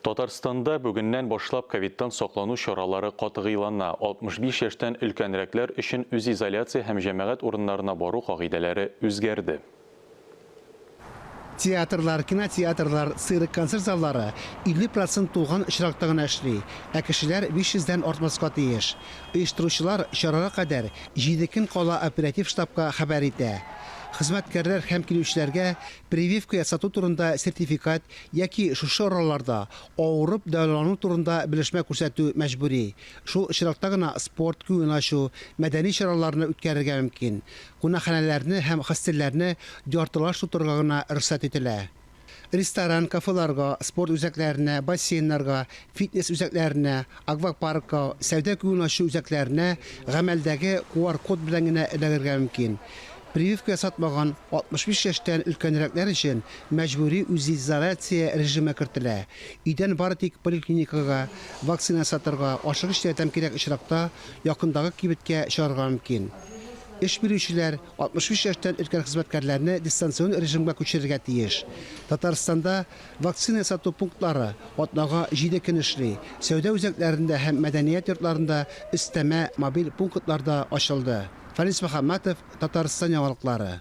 Татарстанда бүгеннән башлап ковидтан саклану чаралары катгыйлана. 65 яшьтән өлкәнрәкләр өчен үзизоляция һәм җәмәгать урыннарына бару кагыйдәләре үзгәрде. Театрлар, кинотеатрлар, цирк, концерт заллары 50 процент тулган очракта гына эшли, ә кешеләр 500 дән артмаска тиеш. Оештыручылар чарага кадәр җиде көн кала оператив штабка хәбәр итә. Хезмәткәрләр һәм килүчеләргә прививка ясату турында сертификат яки шушы араларда авырып дәвалану турында белешмә күрсәтү мәҗбүри. Шул очракта гына спорт, күңел ачу, мәдәни чараларны үткәрергә мөмкин. Кунакханәләрне һәм хостелләрне яртылаш тутырырга гына рөхсәт ителә. Ресторан, кафеларга, спорт үзәкләренә, бассейннарга, фитнес үзәкләренә, аквапаркка, сәүдә-күңел ачу үзәкләренә гамәлдәге QR-код белән генә эләгергә мөмкин. Прививка ясатмаган 65 яшьтән өлкәнрәкләр өчен мәҗбүри үзизоляция режимы кертелә. Өйдән бары тик поликлиникага, вакцина ясатырга, ашыгыч ярдәм кирәк очракта якындагы кибеткә чыгарга мөмкин. Эш бирүчеләр 65 яшьтән өлкән хезмәткәрләрне дистанцион режимга күчерергә тиеш. Татарстанда вакцина ясату пунктлары атнага җиде көн эшли, сәүдә үзәкләрендә һәм мәдәният йортларында өстәмә мобиль пунктлар да ачылды. Фәнис Мөхәммәтов, Татарстан яңалыклары.